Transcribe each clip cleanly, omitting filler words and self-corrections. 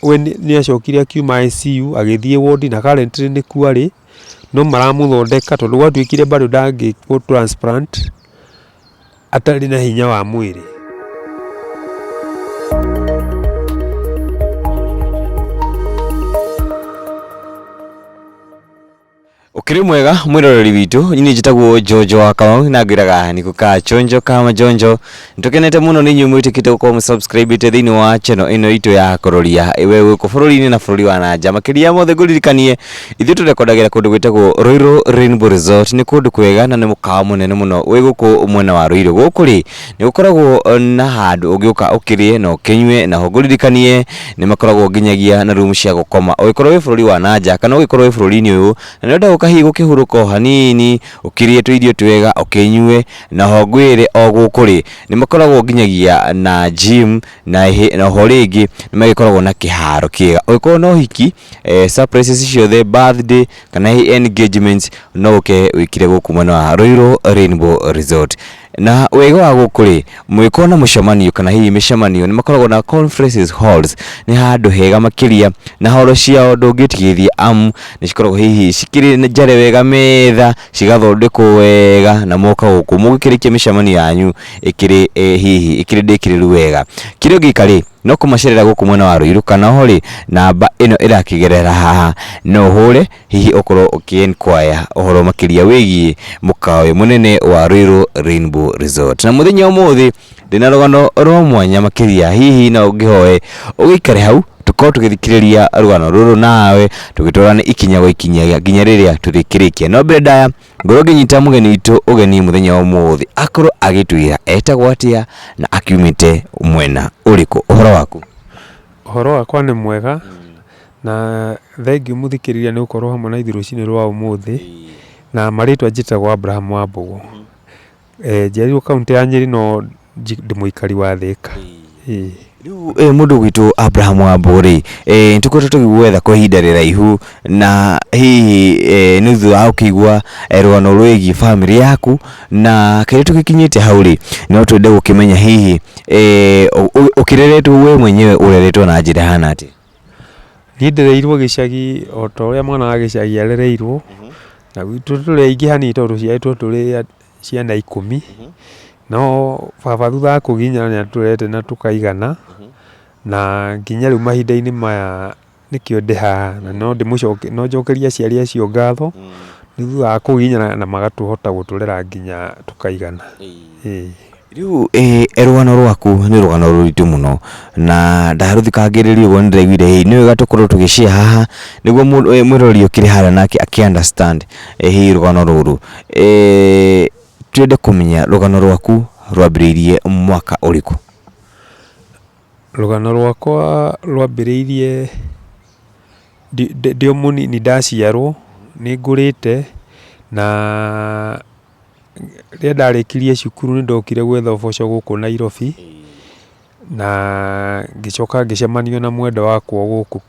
We nĩ acokire akiuma ICU agĩthiĩ ward na currently nĩkuo arĩ, no maramũthondeka tondũ gwatuĩkire bado ndangĩkwo transplant atarĩ na hinya wa mwĩrĩ. Ũkĩrĩ mwega mwĩroreri witũ, niĩ njĩtagwo Njonjo wa Kamau na ngwĩraga nĩ gũka chonjo kama njonjo. Nĩtũkenete mũno nĩ inyuĩ mwĩtĩkĩte gũkorwo mũsubscribĩte thĩinĩ wa channel ĩno itũ ya kũroria we gũkũ bũrũri-inĩ na bũrũri wa na nja. Makĩria ya mothe ngũririkanie ithuĩ tũrekondagĩra kũndũ gwĩtagwo Ruiru Rainbow Resort. Nĩ kũndũ kwega na nĩ mũkawa mũnene mũno wĩ gũkũ mwena wa Ruiru. Gũkũ rĩ nĩ gũkoragwo na handũ ũngĩũka ũkĩrĩe na ũkĩnyue, na ho ngũririkanie nĩ makoragwo nginyagia na room cia gũkoma. Ũngĩkorwo wĩ bũrũri wa na nja kana ũngĩkorwo wĩ bũrũri-inĩ ũyũ na nĩ ũrenda gũka hihi gũkĩhurũka o hanini, ũkĩrĩe tũirio twega, ũkĩnyue, na ho ngwĩre o gũkũ rĩ, nĩ makoragwo nginyagia na gym na oho rĩngĩ nĩ magĩkoragwo na kĩharo kĩega. Ũngĩkorwo na ũhiki, surprises ciothe, birthday kana hihi engagements no ũke wĩkĩre gũkũ mwena wa Ruiru Rainbow Resort. Na wega wa gũkũ rĩ, mũngĩkorwo na mũcemanio kana hihi mĩcemanio nĩ makoragwo na conferences halls, nĩ handũ hega makĩria na horo ciao ndũngĩtigithia amu nĩ cikoragwo hihi cikĩrĩ njare wega metha, cigathondekwo wega na moka gũkũ mũgĩkĩrĩkia mĩcemanio yanyu ĩkĩrĩ hihi ĩkĩrĩ ndĩkĩrĩru wega. Kĩrĩa ũngĩka rĩ, no kũmacerera gũkũ mwena wa Ruiru kana oho rĩ, namba ĩno ĩrakĩgerera haha no ũhũre hihi ũkorwo ũkĩ enquire ũhoro makĩria wĩgiĩ mũkawa ũyũ mũnene wa Ruiru Rainbow Resort. Na mũthenya wa ũmũthĩ ndĩna rũgano rwa mwanya makĩria, hihi no ngĩhoe ũgĩikare hau tũkorwo tũgĩthikĩrĩria rũgano rũrũ nawe tũgĩtwarane ikinya gwa ikinya nginya rĩrĩa tũrĩkĩrĩkia. No mbere ndaya ngorwo ngĩnyita mũgeni witũ ũgeni mũthenya wa ũmũthĩ akorwo agĩtwĩra etagwo atĩa na akiumĩte mwena ũrĩkũ. Ũhoro waku? Ũhoro wakwa nĩ mwega na thengiũ mũthikĩrĩria nĩ gũkorwo hamwe na ithuĩ rũcinĩ rwa ũmũthĩ, na marĩtwa njĩtagwo Abraham Wambũgũ. Njiarĩirwo kauntĩ ya Nyĩrĩ no ndĩ mũikari wa Thĩka. Ĩĩ. Rĩu mũndũ ũgwĩtwo Abraham Wambũgũ rĩ, nĩ tũkoretwo tũgĩgwetha kwa ihinda rĩraihu na hihi nĩ thutha wa gũkĩigua rũgano rwĩgiĩ bamĩrĩ yaku na kĩrĩa tũgĩkinyĩte hau rĩ, no twende gũkĩmenya hihi ũkĩreretwo we mwenyewe ũreretwo na njĩra ĩhana atĩa? Niĩ ndereirwo gĩcagi o ta ũrĩa mwana wa gĩcagi arereirwo, na gwitũ tũrĩ aingĩ hanini tondũ tũciarĩtwo tũrĩ ciana ikũmi, no baba thutha wa kũginyana nĩ atũrerete na tũkaigana, na nginya rĩu mahinda-inĩ maya nĩkĩo ndĩ haha, na no no njokerie aciari acio ngatho, nĩ thutha wa kũginyana na makahota gũtũrera nginya tũkaigana, ĩĩ. Rĩu rũgano rwaku nĩ rũgano rũritũ mũno, na ndarũthikangĩrĩria ũguo nĩ ndĩraiguire hihi nĩ wega tũkorwo tũgĩ share haha, nĩguo mwĩroreri ũkĩrĩ harĩa nake akĩ understand hihi rũgano rũrũ. Twende kũmenya rũgano rwaku rwambĩrĩirie mwaka ũrĩkũ? Rũgano rwakwa rwambĩrĩirie ndĩ o mũnini ndaciarwo, nĩ ngũrĩte na rĩrĩa ndarĩkirie cukuru nĩ ndokire gwetha ũboco gũkũ Nairobi, na ngĩcoka ngĩcemania na mwendwa wakwa gũkũ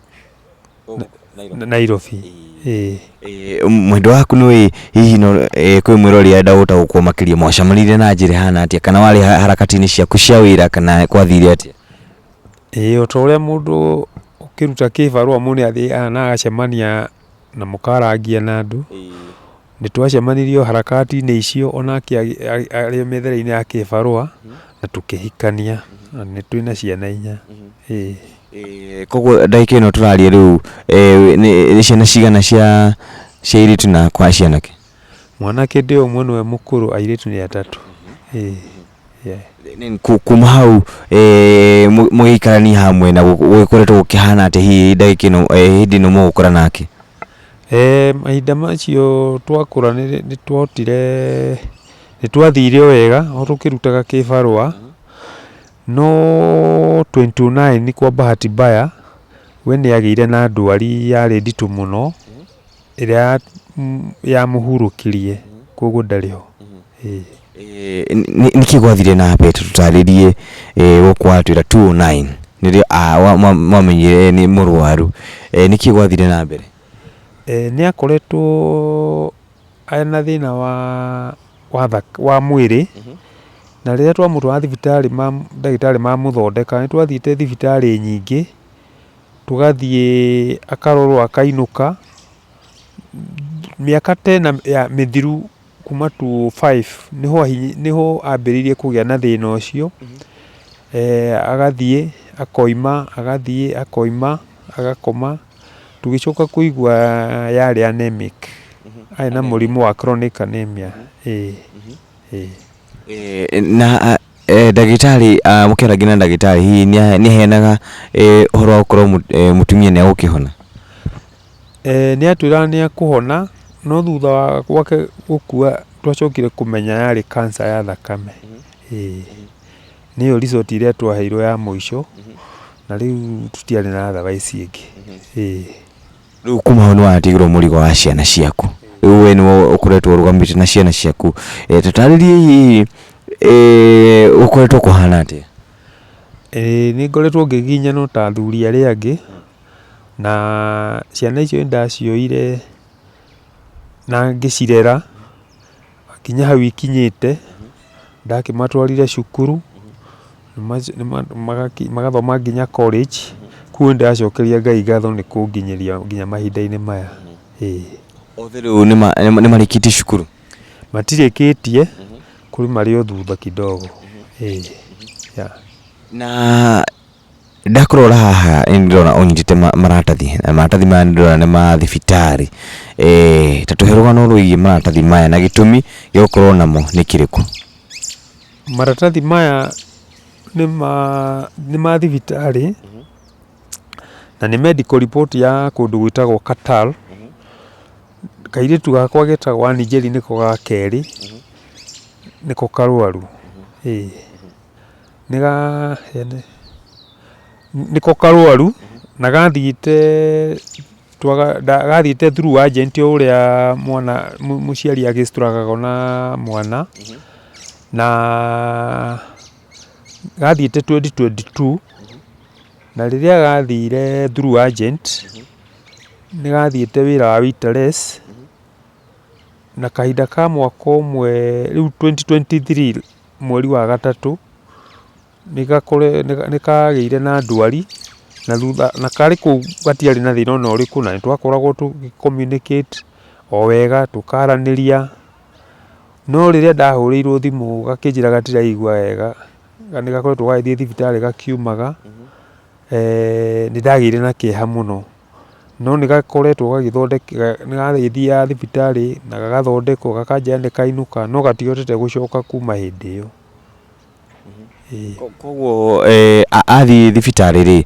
Nairobi, ĩĩ. Mwendwa waku nĩ hihi no kwĩ mwĩrori arenda gũtaũkwo makĩria mwacemanirie na njĩra ĩhana atĩa kana warĩ harakati-inĩ ciaku cia wĩra kana gwathire atĩa? Ĩĩ o ta ũrĩa mũndũ ũkĩruta kĩbarũa mũndũ nĩ athiaga na agacemania na mũkarangia na andũ. Nĩ twacemanirie o harakati-inĩ icio onake arĩ o mĩethere-inĩ ya kĩbarũa na tũkĩhikania na nĩ twĩna ciana inya, ĩĩ. Koguo ndagĩka ĩno tũraria rĩu nĩ ciana cigana cia airĩtu na kwa cia anake? Mwanake ndĩ ũmwe nĩwe mũkũrũ, airĩtu nĩ atatũ, ĩĩ. Kuma hau mũgĩikarania hamwe na gũgĩkoretwo gũkĩhana atĩa hihi ndagĩka ĩno hĩndĩ ĩno mũgũkũra nake? Mahinda macio twakũra nĩ twahotire, nĩ twathire o wega o tũkĩrutaga kĩbarũa, no 2009 kwa bahati mbaya we nĩ agĩire na ndwari yarĩ nditũ mũno ĩrĩa yamũhurũkirie koguo ndarĩ ho. Ĩĩ. Nĩkĩ gwathire na mbere tũtarĩrie gũkũ watwĩra 209 nĩrĩo mwamenyire nĩ mũrwaru, nĩkĩ gwathire na mbere? Nĩ akoretwo ena thĩna wa mwĩrĩ, na rĩrĩa twamũtwara thibitarĩ ndagĩtarĩ mamũthondeka, nĩ twathiĩte thibitarĩ nyingĩ. Tũgathiĩ akarorwo akainũka. Mĩaka ta ĩna ya mĩthiru kuma 205 nĩho nĩho ambĩrĩirie kũgĩa na thĩna ũcio. Agathiĩ akoima, agathiĩ akoima, agakoma. Tũgĩcoka kũigua yarĩ anemic, arĩ na mũrimũ wa chronic anemia, ĩĩ ĩĩ. Na ndagĩtarĩ mũkĩarangia na ndagĩtarĩ hihi nĩ aheanaga ũhoro wa gũkorwo mũtumia nĩ egũkĩhona? Nĩ atwĩraga nĩ ekũhona, no thutha wa gwake gũkua twacokire kũmenya yarĩ cancer ya thakame, ĩĩ. Nĩyo result ĩrĩa twaheirwo ya mũico, na rĩu tũtiarĩ na otherwise ĩngĩ, ĩĩ. Rĩu kuma hau nĩ watigirwo mũrigo wa ciana ciaku, rĩu we nĩwe ũkoretwo ũrũgamĩte na ciana ciaku, tũtarĩrie hihi gũkoretwo kũhana atĩa? Ĩĩ nĩ ngoretwo ngĩgiginyanwo ta athuri arĩa angĩ, na ciana icio nĩ ndacioire na ngĩcirera nginya hau ikinyĩte. Ndakĩmatwarire cukuru, magathoma nginya college, koguo nĩ ndĩracokeria Ngai ngatho nĩ kũnginyĩria nginya mahinda-inĩ maya, ĩĩ. Othe rĩu nĩ marĩkĩtie cukuru? Matirĩkĩtie, kũrĩ marĩ o thutha kidogo, ĩĩ, yeah. Na Ndakũrora haha nĩ ndĩrona ũnyitĩte maratathi, na maratathi maya nĩ ndĩrona nĩ ma thibitarĩ. Ta tũhe rũgano rwĩgiĩ maratathi maya na gĩtũmi gĩa gũkorwo namo nĩ kĩrĩkũ? Maratathi maya nĩ ma nĩ ma thibitarĩ, na nĩ medical report ya kũndũ gwĩtagwo Qatar. Kairĩtu gakwa getagwo Ann Njeri nĩko ga kerĩ, nĩko karwaru, ĩĩ. Nĩko karwaru na gathiĩte gathiĩte through agent o ũrĩa mwana mũciari agĩ struggle aga na mwana, na gathiĩte 2022, na rĩrĩa gathire through agent, nĩ gathiĩte wĩra wa waitress, na kahinda ka mwaka ũmwe rĩu 2023 mweri wa gatatũ, nĩ kagĩire na ndwari, na thutha na karĩ kũu gatiarĩ na thĩna ona ũrĩkũ, na nĩ twakoragwo tũgĩ communicate o wega, tũkaranĩria, no rĩrĩa ndahũrĩirwo thimũ gakĩnjĩra gatiraigua wega, nĩ gakoretwo gagĩthiĩ thibitarĩ gakiumaga, nĩ ndagĩire na kĩeha mũno. No nĩ gakoretwo gagĩthondeka, nĩ gagĩthiaga thibitarĩ na gagathondekwo gakanjĩra nĩ kainũka no gatihotete gũcoka kuma hĩndĩ ĩyo. Ĩĩ. Koguo athiĩ thibitarĩ rĩ,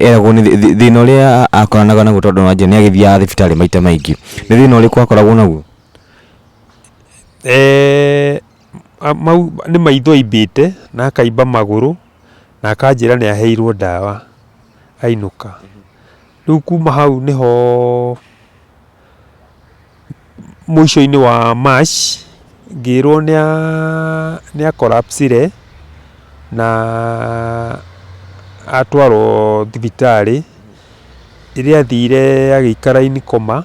eragwo nĩ thĩna ũrĩa akoranaga naguo tondũ nĩ agĩthiaga thibitarĩ maita maingĩ, nĩ thĩna ũrĩkũ akoragwo naguo? Mau nĩ maitho aimbĩte na akaimba magũrũ na akanjĩra nĩ aheirwo ndawa ainũka. Rĩu kuma hau nĩho mũico-inĩ wa March ngĩrwo nĩ a collapse ire na atwarwo thibitarĩ. Rĩrĩa athire agĩikara in coma,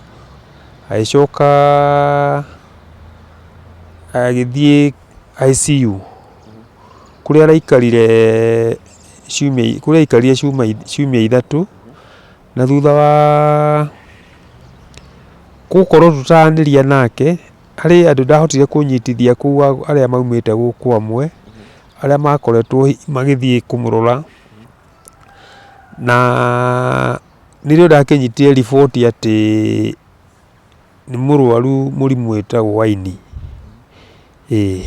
agĩcoka agĩthiĩ ICU kũrĩa araikarire ciumia, kũrĩa aikarire ciumia ithatũ, na thutha wa gũkorwo tũtaranĩria nake, harĩ andũ ndahotire kũnyitithia kũu arĩa maumĩte gũkũ amwe, arĩa makoretwo magĩthiĩ kũmũrora, na nĩrĩo ndakĩnyitire riboti atĩ nĩ mũrwaru mũrimũ wĩtagwo wa ini, ĩĩ,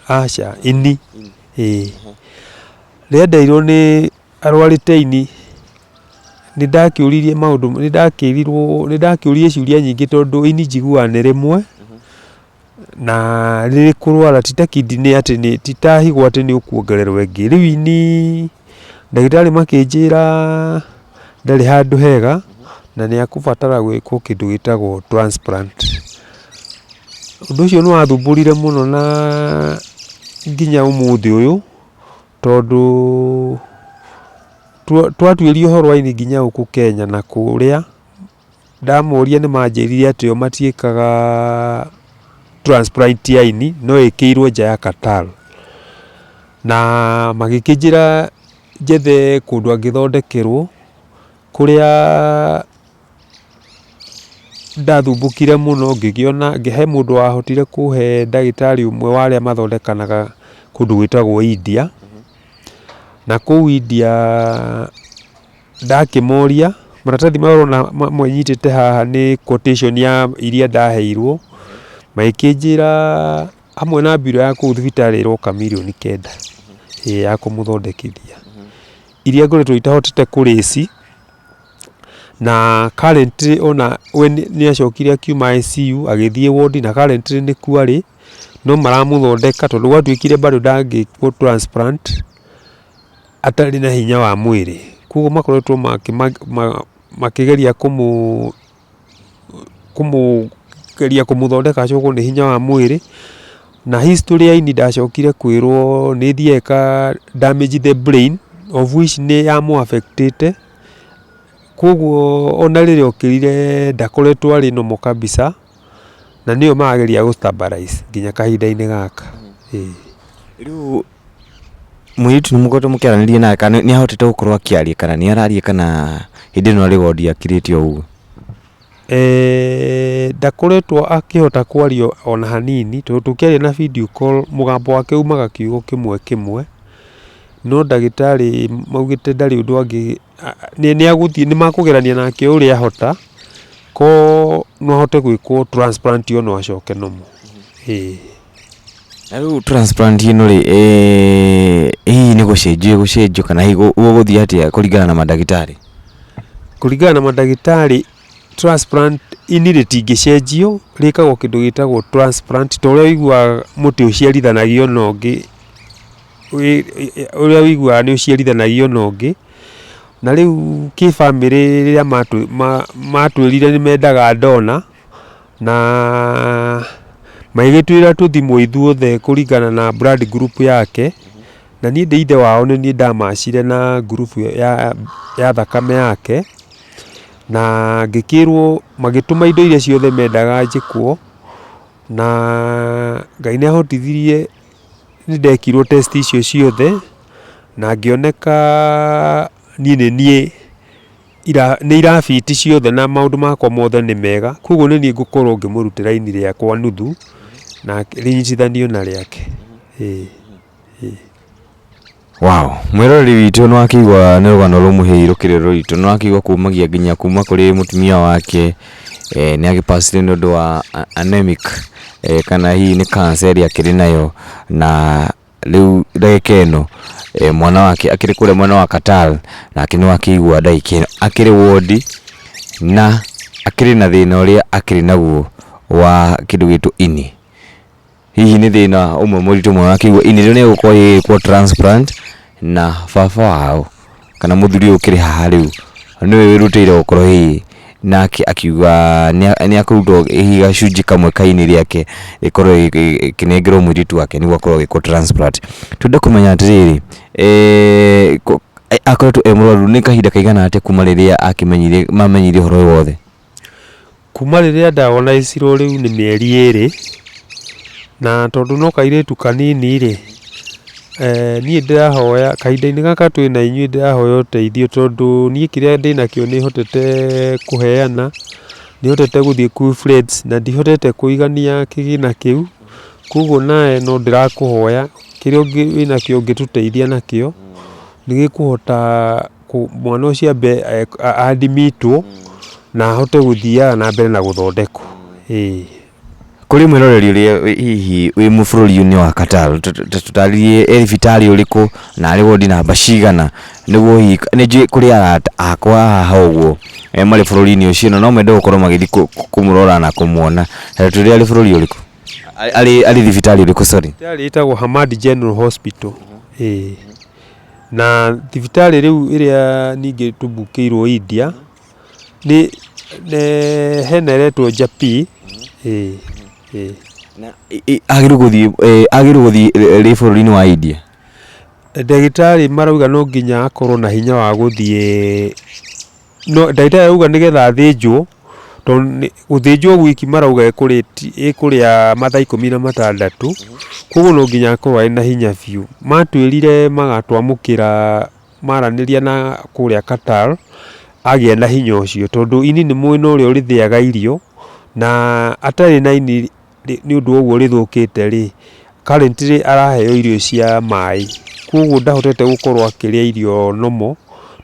aca ini, ĩĩ. Rĩrĩa nderirwo nĩ arwarĩte ini, nĩ ndakĩũririe maũndũ, nĩ ndakĩrirwo, nĩ ndakĩũririe ciũria nyingĩ tondũ ini njiguaga nĩ rĩmwe, na rĩrĩ kũrwara ti ta kidney atĩ nĩ, ti ta higo atĩ nĩ ũkuongererwo ĩngĩ. Rĩu ini ndagĩtarĩ makĩnjĩra ndarĩ handũ hega, na nĩ ekũbatara gwĩkwo kĩndũ gĩtagwo transplant. Ũndũ ũcio nĩ wathumbũrire mũno na nginya ũmũthĩ ũyũ, tondũ twatuĩria ũhoro wa ini nginya gũkũ Kenya na kũrĩa, ndamoria nĩ manjĩrire atĩ o matiĩkaga transplant ya ini, no ĩkĩirwo nja ya Qatar. Na magĩkĩnjĩra njethe kũndũ angĩthondekerwo. Kũrĩa ndathumbũkire mũno ngĩkĩona he mũndũ wahotire kũhe ndagĩtarĩ ũmwe wa arĩa mathondekanaga kũndũ gwĩtagwo India. Na kũu India ndakĩmoria, maratathi maya ũrona mamwe nyitĩte haha nĩ quotation ya iria ndaheirwo, magĩkĩnjĩra hamwe na mbirũ ya kũu thibitarĩ ĩroka mirioni 9 ya kũmũthondekithia. Iria ngoretwo itahotete kũ raise na currently ona we nĩ acokire akiuma ICU agĩthiĩ ward na currently nĩkuo arĩ, no maramũthondeka tondũ gwatuĩkire bado ndangĩkwo transplant atarĩ na hinya wa mwĩrĩ. Koguo makoretwo makĩgeria kũmũgeria kũmũthondeka acokwo nĩ hinya wa mwĩrĩ. Na history ya ini ndacokire kwĩrwo nĩ ĩthiaga ĩka damage the brain of which nĩ ya mũ affect ĩte. Koguo ona rĩrĩa okĩrire ndakoretwo arĩ normal kabisa na nĩyo marageria gũ stabilize nginya kahinda-inĩ gaka. Ĩĩ. Rĩu mũirĩtu nĩ mũkoretwo mũkĩaranĩria nake kana nĩ ahotete gũkorwo akĩaria kana nĩ araria kana hĩndĩ ĩno arĩ wondi akirĩte o ũguo? Ndakoretwo akĩhota kwaria ona hanini tondũ tũkĩaria na video call mũgambo wake umaga kiugo kĩmwe kĩmwe, no ndagĩtarĩ maugĩte ndarĩ ũndũ angĩ, nĩ agũthiĩ nĩ makũgerania nake ũrĩa ahota, ko no ahote gwĩkwo transplant ĩyo no acoke normal, ĩĩ. Na rĩu transplant ĩno rĩ, hihi nĩ gũcenjio ĩgũcenjio kana hihi gũgũthiĩ atĩa kũringana na mandagĩtarĩ? Kũringana na mandagĩtarĩ transplant ini rĩtingĩcenjio, rĩkagwo kĩndũ gĩtagwo transplant ta ũrĩa ũiguaga mũtĩ ũciarithanagio na ũngĩ, ũrĩa ũiguaga nĩ ũciarithanagio na ũngĩ, na rĩu kĩbamĩrĩ rĩrĩa matwĩrire nĩ mendaga donor, na magĩgĩtwĩra tũthimwo ithuothe kũringana na blood group yake, na niĩ ndĩ ithe wao nĩ niĩ ndamacire na group ya thakame yake, na ngĩkĩrwo magĩtũma indo iria ciothe mendaga njĩkwo, na Ngai nĩ ahotithirie nĩ ndekirwo test icio ciothe, na ngĩoneka niĩ nĩ niĩ nĩ irabiti ciothe na maũndũ makwa mothe nĩ mega, koguo nĩ niĩ ngũkorwo ngĩmũrutĩra ini rĩakwa nuthu na rĩnyitithanio na rĩake, ĩĩ. Wow, mwĩroreri witũ nĩ wakĩigua nĩ rũgano rũmũhĩi rũkĩrĩ rũritũ, nĩ wakĩigua kumagia nginya kuma kũrĩ mũtumia wake nĩ agĩpacire nĩ ũndũ wa anemic kana hihi nĩ cancer ĩrĩa akĩrĩ nayo na rĩu ndagĩka ĩno mwana wake akĩrĩ kũrĩa mwena wa Qatar nake nĩ wakĩigua ndagĩka ĩno akĩrĩ wondi na akĩrĩ na thĩna ũrĩa akĩrĩ naguo wa kĩndũ gĩtwo ini. Hihi nĩ thĩna ũmwe mũritũ mũno akĩigua ini rĩu nĩgũkorwo rĩgĩkwo transplant na baba wao kana mũthuri ũyũ ũkĩrĩ haha rĩu nĩwe wĩrutĩire gũkorwo hihi nake akiuga nĩ akũrutwo hihi gacunjĩ kamwe ka ini rĩake rĩkorwo rĩkĩnengerwo mũirĩtu wake nĩguo akorwo agĩkwo transplant. Twende kũmenya atĩrĩrĩ, akoretwo e mũrwaru nĩ kahinda kaigana atĩa kuma rĩrĩa akĩmenyire mamenyire ũhoro ũyũ wothe? Kuma rĩrĩa ndaonaicirwo rĩu nĩ mĩeri ĩrĩ, na tondũ no kairĩtu kanini rĩ, niĩ ndĩrahoya kahinda-inĩ gaka twĩ na inyuĩ ndĩrahoya ũteithio tondũ niĩ kĩrĩa ndĩnakĩo nĩ hotete kũheana, nĩ hotete gũthiĩ kwĩ friends na ndihotete kũigania kĩgĩna kĩu, koguo nawe no ndĩrakũhoya kĩrĩa wĩnakĩo ũngĩtũteithia nakĩo, nĩ gĩkũhota mwana ũcio ambe admitwo na ahote gũthiaga na mbere na gũthondekwo, ĩĩ. Kũrĩ mwĩroreri ũrĩa hihi wĩ bũrũri-inĩ wa Qatar, tũtarĩrie e thibitarĩ ũrĩkũ na arĩ wondi namba cigana, nĩguo hihi nĩ njũĩ kũrĩ arata akwa haha ũguo marĩ bũrũri-inĩ ũcio na no mende gũkorwo magĩthiĩ kũmũrora na kũmuona, twĩre arĩ bũrũri ũrĩkũ, arĩ thibitarĩ ũrĩkũ sorry. Thibitarĩ ĩtagwo Hamad General Hospital, ĩĩ. Na thibitarĩ rĩu ĩrĩa ningĩ tũmbukĩirwo India, nĩ hena ĩretwo Japii, ĩĩ ĩĩ. Agĩrĩirwo gũthiĩ agĩrĩirwo gũthiĩ rĩ bũrũri-inĩ wa India? Ndagĩtarĩ marauga no nginya akorwo na hinya wa gũthiĩ no ndagĩtarĩ arauga nĩgetha athĩnjwo, tondũ gũthĩnjwo gwiki marauga ĩkũrĩa mathaa 16, koguo no nginya akorwo arĩ na hinya biũ. Matwĩrire magatwamũkĩra maranĩria na kũrĩa Qatar, agĩa na hinya ũcio, tondũ ini nĩ mwena ũrĩa ũrĩthĩaga irio, na atarĩ na ini nĩ ũndũ wa ũguo rĩthũkĩte rĩ, currently araheo irio cia maĩ, koguo ndahotete gũkorwo akĩrĩa irio normal,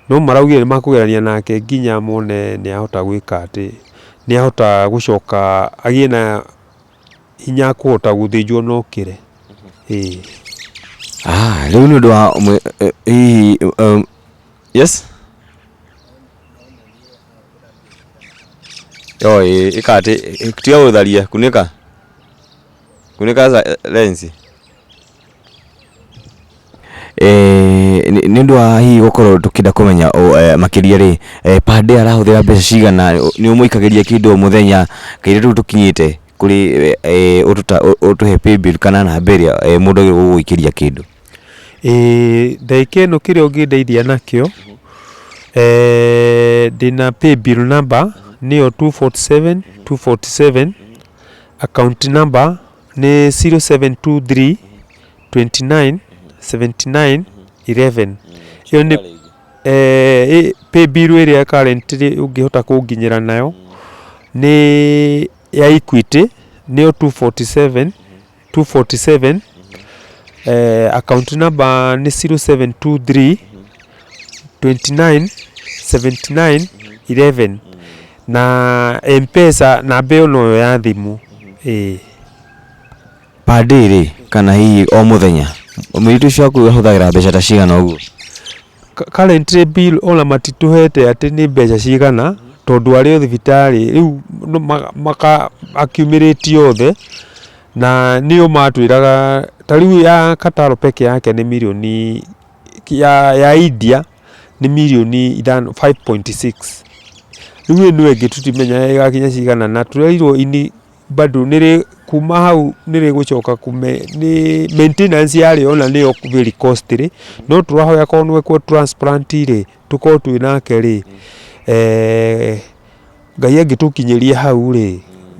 no maraugire nĩ makũgerania nake nginya mone nĩ ahota gwĩka atĩ, nĩ ahota gũcoka agĩe na hinya wa kũhota gũthĩnjwo na okĩre, ĩĩ. Ah, rĩu nĩ ũndũ wa hihi yes yo ĩ ĩka atĩ tiga gũtharia kunĩka kunĩka lensi. Nĩ ũndũ wa hihi gũkorwo tũkĩenda kũmenya makĩria rĩ, per day arahũthĩra mbeca cigana, nĩ ũmũikagĩria kĩndũ o mũthenya, kairĩtu rĩu tũkinyĩte kũrĩ ũtũhe paybill kana namba ĩrĩa mũndũ agĩrĩirwo gũgũikĩria kĩndũ. Ĩĩ ndagĩka ĩno kĩrĩa ũngĩndeithia nakĩo, ndĩna paybill number nĩyo 247 247, account number nĩ 0723 29 79 11. Ĩyo nĩ paybill ĩrĩa currently ũngĩhota kũnginyĩra nayo nĩ ya Equity nĩyo 247 247, account number nĩ 0723 29 79 11 na Mpesa namba ĩyo noyo ya thimũ ĩĩ. Per day rĩ, kana hihi o mũthenya, mũirĩtu ũcio waku ahũthagĩra mbeca ta cigana ũguo? Currently bill ona matitũhete atĩ nĩ mbeca cigana, tondũ arĩ o thibitarĩ rĩu akiumĩrĩtie othe, na nĩo matwĩraga ta rĩu ya Kataro peke yake nĩ mirioni ya India nĩ mirioni ithano, 5.6. Rĩu ĩno ĩngĩ tũtimenyaga ĩgakinya cigana na tũrerirwo ini bado nĩrĩ kuma hau nĩrĩgũcoka kũme nĩ maintenance yarĩo ona nĩyo very costly, no tũrahoya korwo nĩgwekwo transplant rĩ, tũkorwo twĩ nake rĩ, Ngai angĩtũkinyĩria hau rĩ,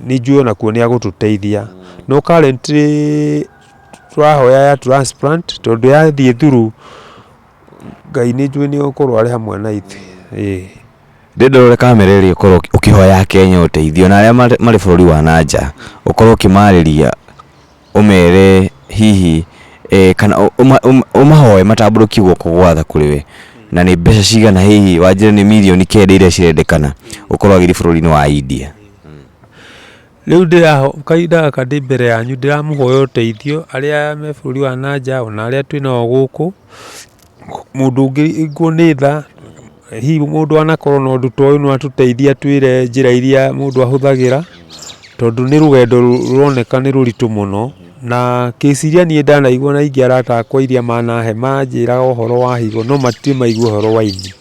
nĩ njũĩ onakuo nĩ agũtũteithia. No currently tũrahoya ya transplant tondũ yathiĩ through Ngai nĩ njũĩ nĩ egũkorwo arĩ hamwe na ithuĩ, ĩĩ. Ndĩrenda ũrore kamera ĩrĩa ũkorwo ũkĩhoya Akenya ũteithio na arĩa marĩ bũrũri wa na nja, ũkorwo ũkĩmarĩria ũmere hihi kana ũmahoe matambũrũkie guoko gwa tha kũrĩ we, na nĩ mbeca cigana hihi wanjĩre nĩ mirioni kenda iria cirendekana ũkorwo agĩthiĩ bũrũri-inĩ wa India. Rĩu ndĩraho kahinda gaka ndĩ mbere yanyu ndĩramũhoya ũteithio arĩa me bũrũri wa na nja ona arĩa twĩ nao gũkũ, mũndũ ũngĩringwo nĩ tha, hihi mũndũ anakorwo na ũndũ ta ũyũ no atũteithie atwĩre njĩra iria mũndũ ahũthagĩra, tondũ nĩ rũgendo rũroneka nĩ rũritũ mũno, na ngĩciria niĩ ndanaigua na aingĩ arata akwa iria manahe manjĩraga ũhoro wa higo no matirĩ maigua ũhoro wa ini.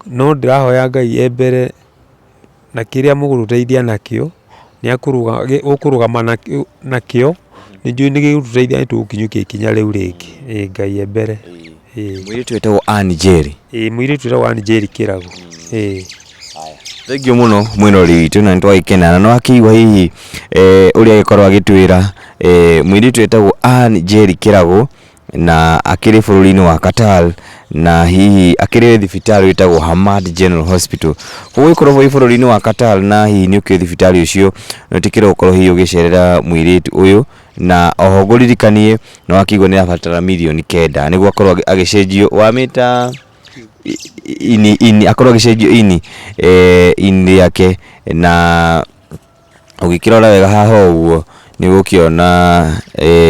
No ndĩrahoya Ngai e mbere na kĩrĩa mũgũtũteithia nakĩo, nĩ ũkũrũgama nakĩo, nĩ njũĩ nĩ gĩgũtũteithia nĩ tũgũkinyũkia ikinya rĩu rĩngĩ, ĩĩ Ngai e mbere. Ĩĩ. Mũirĩtu wĩtagwo Ann Njeri. Ĩĩ mũirĩtu wĩtagwo Ann Njeri Kĩragu, ĩĩ. Thengiũ mũno mwĩroreri witũ na nĩtwagĩkena na nĩwakĩigua hihi ũrĩa agĩkorwo agĩtwĩra mũirĩtu wĩtagwo Ann Njeri Kĩragũ na akĩrĩ bũrũri-inĩ wa Qatar na hihi akĩrĩ thibitarĩ wĩtagwo Hamad General Hospital. Koguo ũngĩkorwo wĩ bũrũri-inĩ wa Qatar na hihi nĩ ũkĩũĩ thibitarĩ ũcio, wĩtĩkĩre gũkorwo hihi ũgĩcerera mũirĩtu ũyũ na oho ngũririkanie nĩ wakĩigua nĩ arabatara mirioni kenda nĩguo akorwo agĩcenjio wamĩta ini, ini akorwo agĩcenjio ini ini rĩake na Ũgĩkĩrora wega haha ũguo, nĩ ũgũkĩona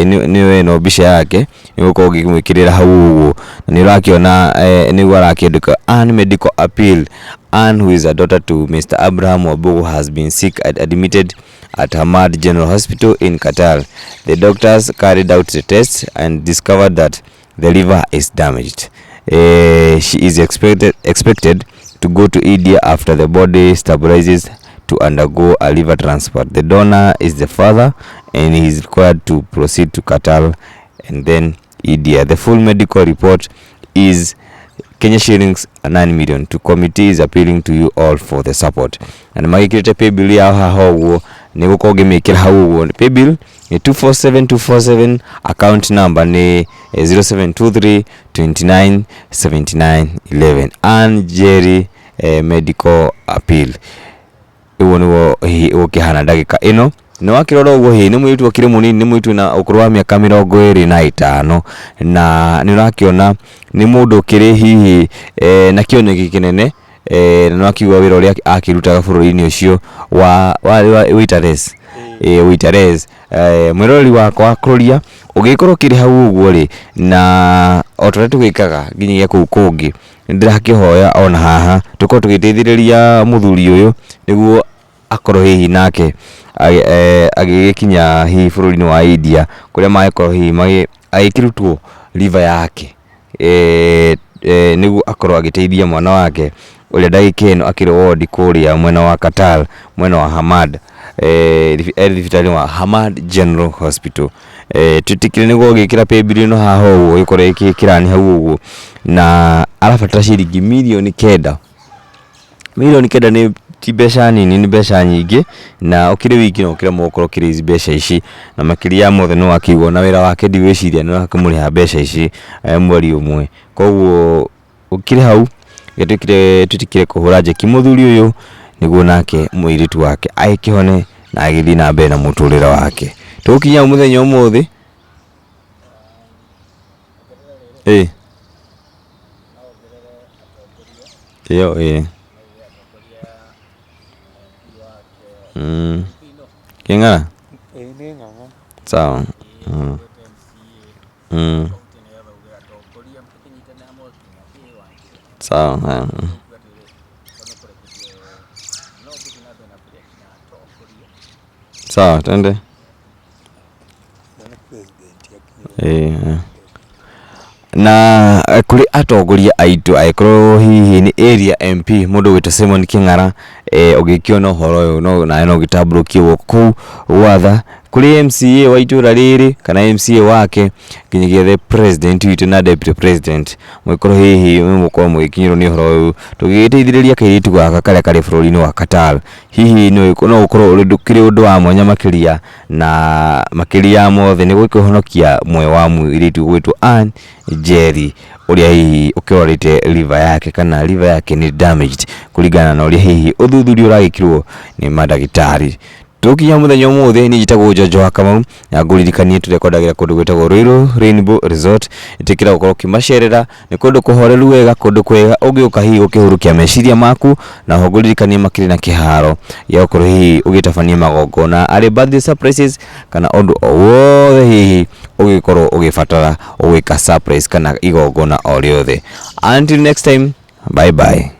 nĩ ĩno mbica yake, nĩ ũgũkorwo ũkĩmwĩkĩrĩra hau ũguo, na nĩ ũrakĩona nĩguo arakĩandĩka Ann medical appeal, Ann who is a daughter to Mr. Abraham Wambugu has been sick and admitted at Hamad General Hospital in Qatar. The doctors carried out the tests and discovered that the liver is damaged. She is expected to go to India after the body stabilizes to undergo a liver transplant. The donor is the father and he is required to proceed to Qatar and then India. The full medical report is Kenya shillings 9 million. To committee is appealing to you all for the support. Na nĩ magĩkĩrĩte paybill yao haha ũguo nĩ gũkorwo ngĩmĩkĩra hau ũguo paybill nĩ 247247 account number nĩ 0723 29 79 11 Ann Jerry medical appeal. Ũguo nĩguo hihi gũkĩhana ndagĩka ĩno. Nĩ wakĩrora ũguo hihi nĩ mũirĩtu ũkĩrĩ mũnini, nĩ mũirĩtu wĩna ũkũrũ wa mĩaka 25, na nĩ ũrakĩona nĩ mũndũ ũkĩrĩ hihi na kĩoneki kĩnene, na nĩ wakĩigua wĩra ũrĩa akĩrutaga bũrũri-inĩ ũcio wa waitress, waitress. Mwĩroreri wakwa wa kũrũria, ũngĩgĩkorwo ũkĩrĩ hau ũguo rĩ, na o ta ũrĩa tũgĩkaga nginyagia kũu kũngĩ, nĩ ndĩrakĩhoya ona haha tũkorwo tũgĩteithĩrĩria mũthuri ũyũ nĩguo akorwo hihi nake agĩgĩkinya hihi bũrũri-inĩ wa India kũrĩa magĩkorwo hihi agĩkĩrutwo liver yake nĩguo akorwo agĩteithia mwana wake ũrĩa ndagĩka ĩno akĩrĩ ward kũrĩa mwena wa Qatar, mwena wa Hamad, e thibitarĩ wa Hamad General Hospital. Twĩtĩkĩre nĩguo ũgĩkĩra paybill ĩno haha ũguo ũgĩkorwo ĩkĩrani hau ũguo, na arabatara ciringi 9,000,000. 9,000,000 nĩ ti mbeca nini, nĩ mbeca nyingĩ, na ũkĩrĩ wiki no ũkĩremwo gũkorwo ũkĩ raise mbeca ici, na makĩria ya mothe nĩ wakĩigua ona wĩra wake ndigwĩciria nĩ ũrakĩmũrĩha mbeca ici mweri ũmwe. Koguo ũkĩrĩ hau reke twĩtĩkĩre kũhũra njeki mũthuri ũyũ nĩguo nake mũirĩtu wake agĩkĩhone na agĩthiĩ na mbere na mũtũrĩre wake. Tũgũkinya hau mũthenya ũmũthĩ. Ĩĩ. Ĩyo ĩĩ. Kĩng'ara? Sawa. Sawa. Sawa, twende. Ĩĩ. Na kũrĩ atongoria aitũ angĩkorwo hihi nĩ area MP mũndũ ũgwĩtwo Simon Kĩng'ara, ũngĩkĩona ũhoro ũyũ no nawe no ũgĩtambũrũkie guoko kũu gwatha kũrĩ MCA wa itũra rĩrĩ kana MCA wake nginyagia the president witũ na deputy president, mũngĩkorwo hihi nĩ mũgũkorwo mũgĩkinyĩrwo nĩ ũhoro ũyũ, tũgĩgĩteithĩrĩria kairĩtu gaka karĩa karĩ bũrũri-inĩ wa Qatar, hihi no ũkorwo ũkĩrĩ ũndũ wa mwanya makĩria na makĩria ya mothe nĩ gũkĩhonokia muoyo wa mũirĩtu ũgwĩtwo Ann Njeri ũrĩa hihi ũkĩrwarĩte liver yake kana liver yake nĩ damaged kũringana na ũrĩa hihi ũthuthuria ũragĩkirwo nĩ mandagĩtarĩ. Tũgũkinya mũthenya ũmũthĩ niĩ njĩtagwo Njonjo wa Kamau na ngũririkanie tũrekondagĩra kũndũ gwĩtagwo Ruiru Rainbow Resort. Ĩtĩkĩra gũkorwo ũkĩmacerera, nĩ kũndũ kũhoreru wega, kũndũ kwega ũngĩũka hihi gũkĩhurũkia meciria maku, na oho ngũririkanie makĩrĩ na kĩharo gĩa gũkorwo hihi ũgĩtabania magongona arĩ birthday surprises kana ũndũ o wothe hihi ũngĩkorwo ũgĩbatara gwĩka surprise kana igongona o rĩothe. Until next time, bye bye.